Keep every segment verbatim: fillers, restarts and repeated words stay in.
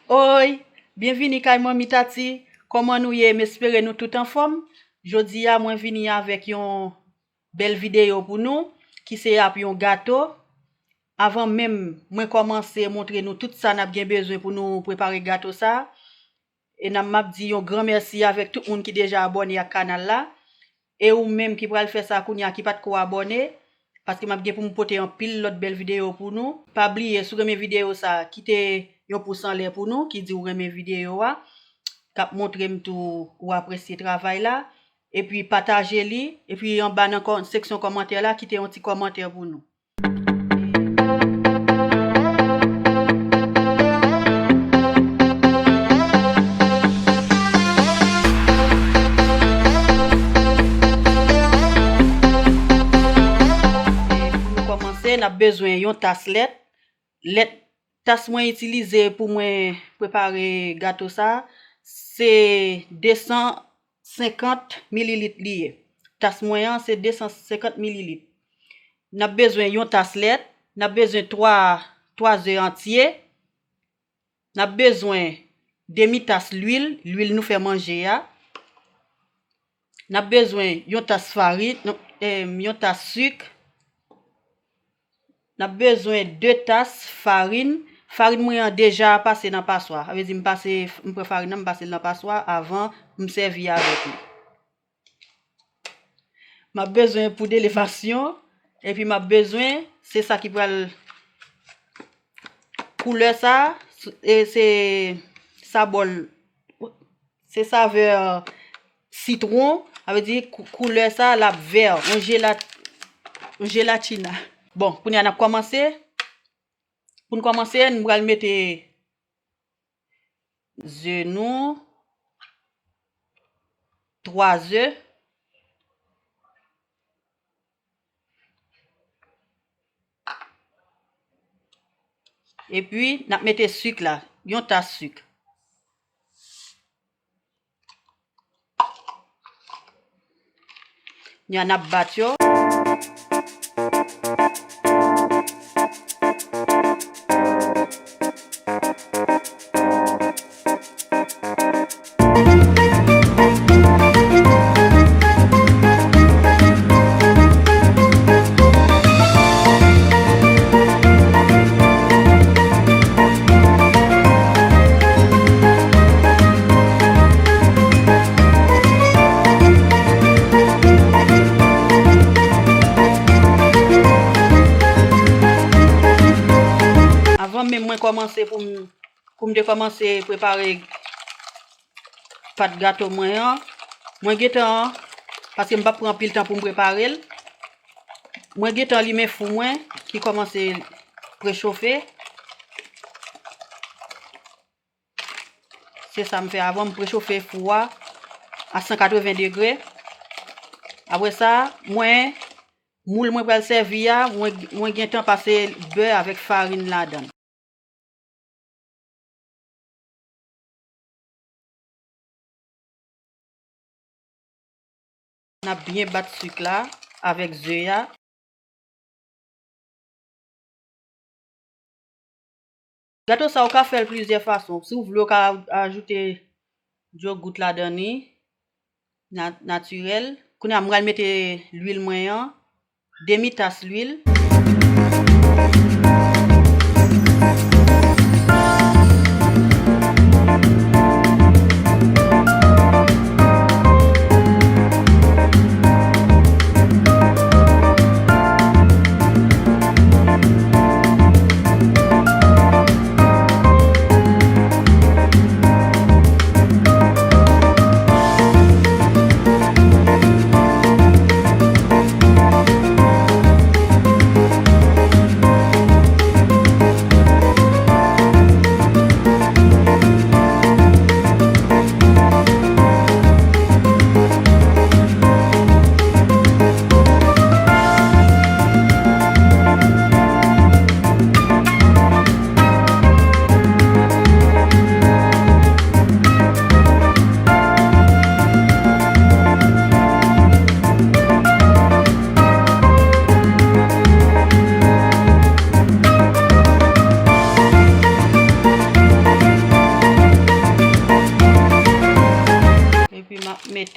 Oy, byenvini kay Manmi Tati. Kòman nou ye? M espere nou tout anfòm. Jodi a, mwen vini avèk yon bèl videyo pou nou, ki se ap yon gato. Avan menm mwen kòmanse montre nou tout sa n ap gen bezwen pou nou prepare gato sa, e n ap, m ap di yon gran mèsi avèk tout moun ki deja abòne ak kanal la. E ou menm ki pral fè sa kounye a ki pa t ko abòne, paske m ap gen pou m pote anpil lòt bèl videyo pou nou. Pa bliye, si w renmen videyo sa, kite yon pous anlè pou nou, ki di w renmen videyo a, k ap montre m tou ou apresye travay la. Epi pataje li, epi anba nan kò-, seksyon kòmantè la, kite yon ti kòmantè pou nou. E pou nou kòmanse, n ap bezwen yon tas lèt. Lèt, tas mwen itilize pou mwen prepare gato sa, se de san senkant mililit li ye. Tas mwen an, se de san senkant mililit. N ap bezwen yon tas lèt, n ap bezwen twa, twa ze antye, n ap bezwen demi tas lwil, lwil nou fè manje a. N ap bezwen yon tas farin, non, em, yon tas sik. N ap bezwen de tas farin. Farin mwen an deja pase nan paswa. Sa vle di m pase, m pran farin nan, m pase l nan paswa avan m sèvi avèk li. M ap bezwen poud elevasyon, epi m ap bezwen, se sa ki pral koulè sa, e se sabòl, se savè sitwon, sa vle di kou-, koulè sa l ap vè, yon jela-, yon jelatina. Bon, kounye a n ap kòmanse. Pou n kòmanse, n pral mete ze nou, twa ze. Epi, n ap mete sik la, yon tas sik. Kounye a n ap bat yo. Avan menm mwen kòmanse pou m, pou m te kòmanse prepare pat gato mwen an, mwen gentan, paske m p ap pran anpil tan pou m prepare l, mwen gentan limen fou mwen ki kòmanse prechofe. Se sa m fè avan, m prechofe fou a a san katreven degre. Apre sa, mwen, moul mwen pral sèvi a, mwen, mwen gentan pase bè avèk farin ladan l. N ap byen bat sik la avèk ze a. Gato sa, ou ka fè l plizyè fason. Si w vle, ou ka ajoute dyogout ladan li, na-, natirèl. Kounye a, m pral mete lwil mwen an, demi tas lwil.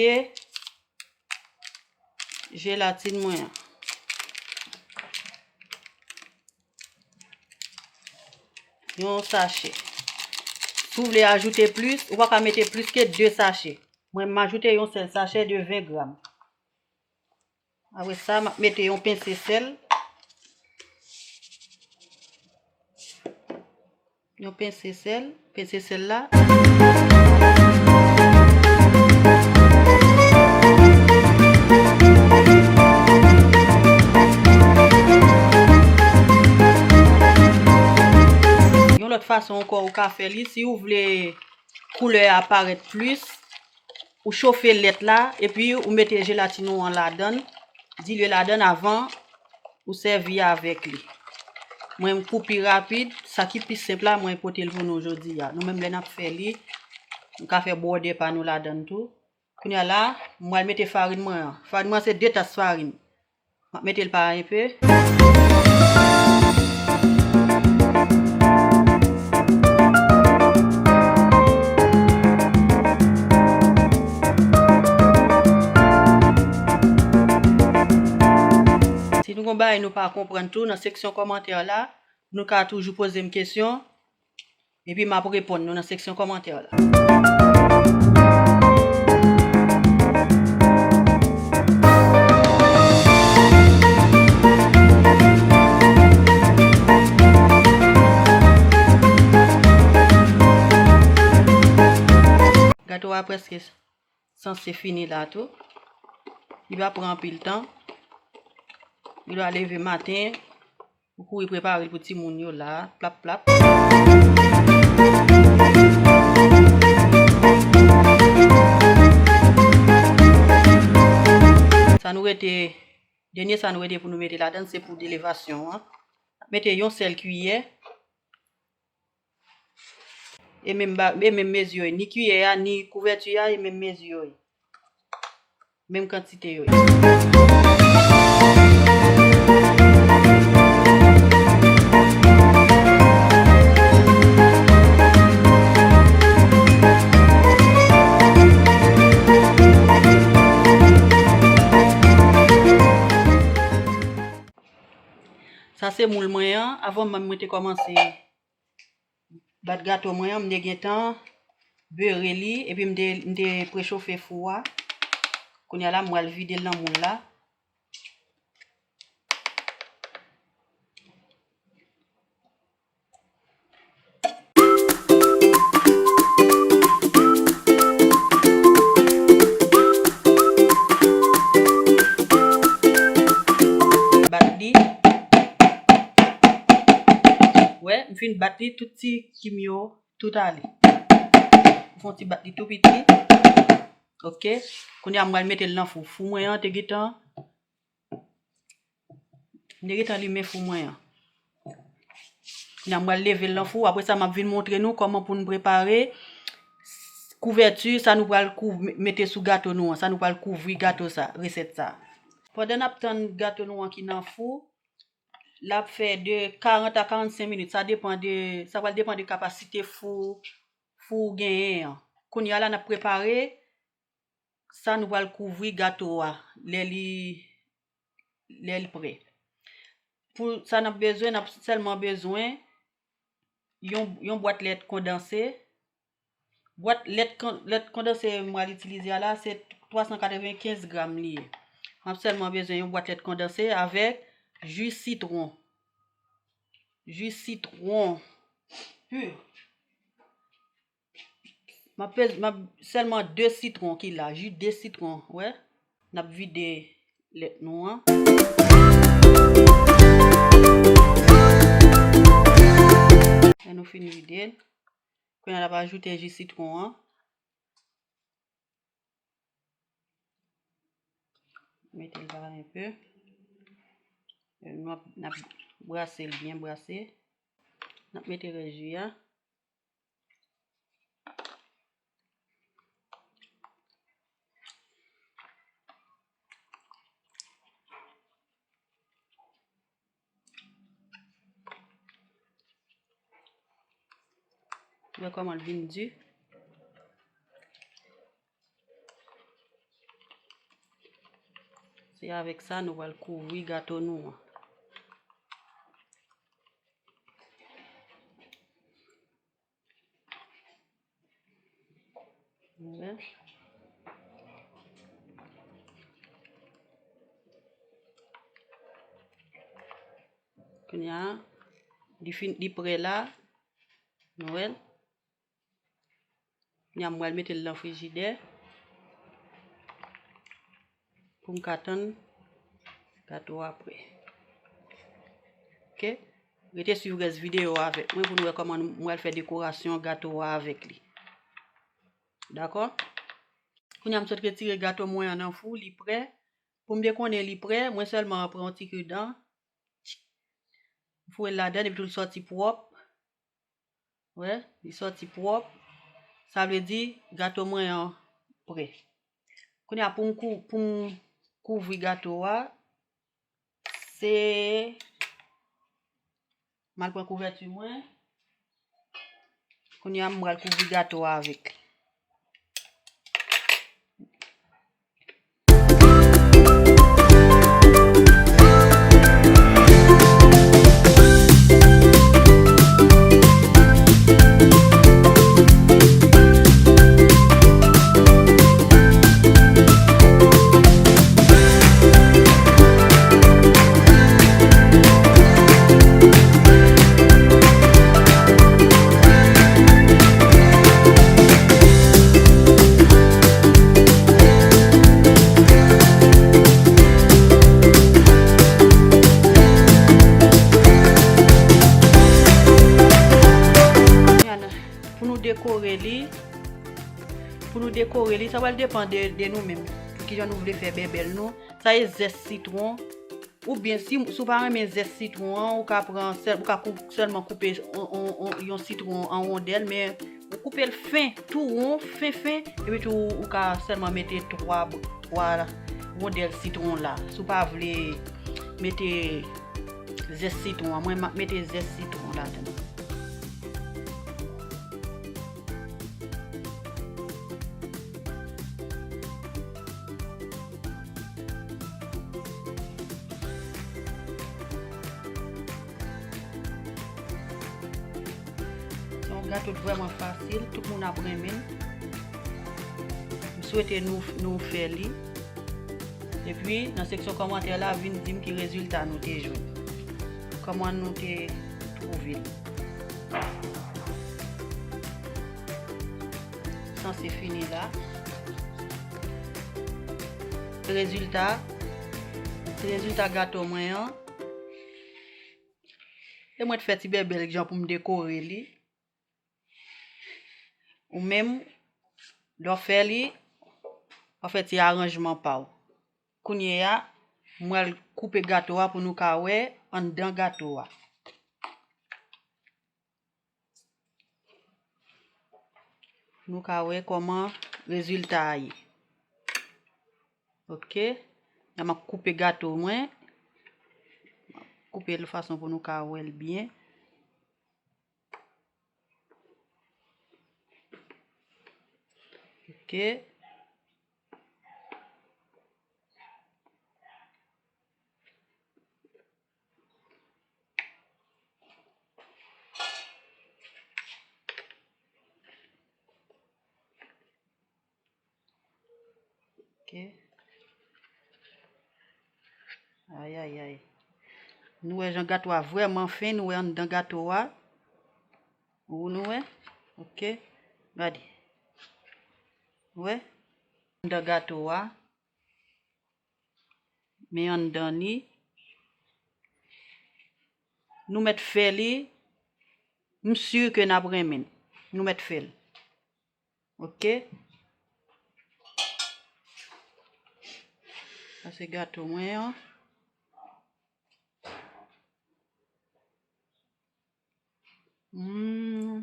E jelatin mwen an. Yon sachè. Si w vle ajoute plis, ou pa ka mete plis ke de sachè. Mwen, m ajoute yon sèl sachè de ven gram. Apre sa, m ap mete yon pense sèl. Yon pense sèl, pense sèl la. Yon lòt fason ankò ou ka fè li, si ou vle koulè a parèt plis, ou chofe lèt la, epi ou mete jelatin ou an ladann, dilye ladann avan ou sèvi avèk li. Mwen, pou pi rapid, sa ki pi senp la, mwen pote l pou nou jodi a. Nou menm lè n ap fè li, nou ka fè bwòdè pa nou ladann tou. Kounye a la, m pral mete farin mwen an. Farin mwen se de tas farin. M ap mete l pa enpe. Si nou gon bagay nou pa konprann tou, nan seksyon kòmantè la, nou ka toujou poze m kesyon. Epi m ap reponn nou nan seksyon kòmantè la. Gato a prèske sanse fini la tou. Li pa pran anpil tan. Li dwe leve maten. Ou kouri prepare l pou timoun yo la, plap, plap. Sa nou rete, dènye sa nou rete pou nou mete ladann, se poud elevasyon an. Mete yon sèl kiyè. E menm ba-, e menm mezi yo ye. Ni kiyè a, ni kouvèti a, e menm mezi yo ye. Menm kantite yo ye. Sa se moul mwen an. Avan menm mwen te kòmanse bat gato mwen an, m te gentan bere li, epi m te, m te prechofe fou a. Kounye a la, m pral vide l nan moul la. Bat li. Wè, m fin bat li, tout ti kim yo, tout ale. M fè yon ti bat li tou piti. Oke. Kounye a, m pral mete l nan fou. Fou mwen an te gentan, m te gentan limen fou mwen an. Kounye a, m pral leve l nan fou. Apre sa, m ap vin montre nou kòman pou n prepare kouvèti, sa nou pral kou-, mete sou gato nou an, sa nou pral kouvri gato sa, resèt sa. Pandan n ap tann gato nou an ki nan fou, l ap fè de karant a karannsenk minit. Sa depan de, sa pral depan de kapasite fou, fou ou genyen an. Kounye a la, n ap prepare sa nou pral kouvri gato a lè li, lè li prè. Pou sa n ap bezwen, n ap sèlman bezwen yon, yon bwat lèt kondanse. Bwat lèt kon-, lèt kondanse m pral itilize a la, se twa san katrevenkenz gram li ye. M ap sèlman bezwen yon bwat lèt kondanse avèk ji sitwon. Ji sitwon. Pi. M ap peze, m ap, sèlman de sitwon ki la, ji de sitwon, wè. N ap vide lèt nou an. Lè nou fin vide l, kounye a n ap ajoute ji sitwon an. Mete l pa enpe. Nou ap, n ap brase l byen brase. N ap mete rès ji a. Wè kòman l vin di. Se avèk sa nou pral kouvri gato nou an. Kounye a, li fin, li prè la. Nou wè l. Kounye a, m pral mete l nan frijidè pou m ka tann gato a prè. Oke? Rete swiv rès videyo a avèk mwen pou nou wè kòman m pral fè dekorasyon gato a avèk li. Dakò? Kounye a, m sot retire gato mwen an nan fou, li prè. Pou m dekonnen li prè, mwen sèlman pran yon ti kridan, m foure l ladan l epi tou l sòti pwòp. Wè, li sòti pwòp. Sa vle di gato mwen an prè. Kounye a pou m kou-, pou m kouvri gato a, se, m al pran kouvèti mwen. Kounye a m pral kouvri gato a avèk li. Pou nou dekore li, pou nou dekore li, sa pral depann de, de nou menm, pou kijan nou vle fè bèbèl nou. Sa e zès sitwon. Oubyen si, si w pa renmen zès sitwon an, ou ka pran sèl, ou ka kou-, sèlman koupe on, on, on, yon sitwon an wondèl, men ou koupe l fen, tou won, fen fen, epi tou ou ka sèlman mete twa, twa wondèl sitwon la. Si w pa vle mete zès sitwon an, mwen m ap mete zès sitwon ladan. Se yon gato k vrèman fasil, tout moun ap renmen l. M swete nou, nou fè li. Epi, nan seksyon kòmantè la, vin di m ki rezilta nou te jwenn. Kòman nou te twouve l. Sanse fini la. Rezilta, rezilta gato mwen an. E mwen t fè ti bèbèl jan pou m dekore li. Ou menm, lè w fè li, w ap fè ti aranjman pa w. Kounye a, mwen al koupe gato a pou nou ka wè anndan gato a. Nou ka wè kòman rezilta a ye. Oke. La, m ap koupe gato mwen. Koupe l fason pou nou ka wè l byen. Oke. Oke. Ay, ay, ay. Nou wè jan gato a vrèman fen, nou wè anndan gato a. Ou nou wè? Oke. Gade. Ou wè? Anndan gato a. Men anndan li. Nou mèt fè li. M si ke n ap renmen l. Nou mèt fè l. Oke. Sa se gato mwen an. Hmm,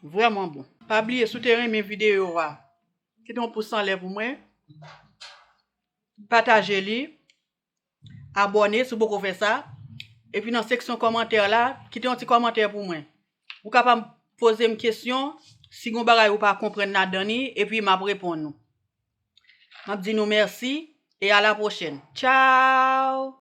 vrèman bon. Pa bliye, si w te renmen videyo a, kite yon pous anlè pou mwen. Pataje li. Abòne si w poko fè sa. Epi nan seksyon kòmantè la, kite yon ti kòmantè pou mwen. Ou kapab poze m kesyon, si gon bagay ou pa konprann ladan li, epi m ap reponn ou. M ap di nou mèsi, E a la pwochèn. Tchao!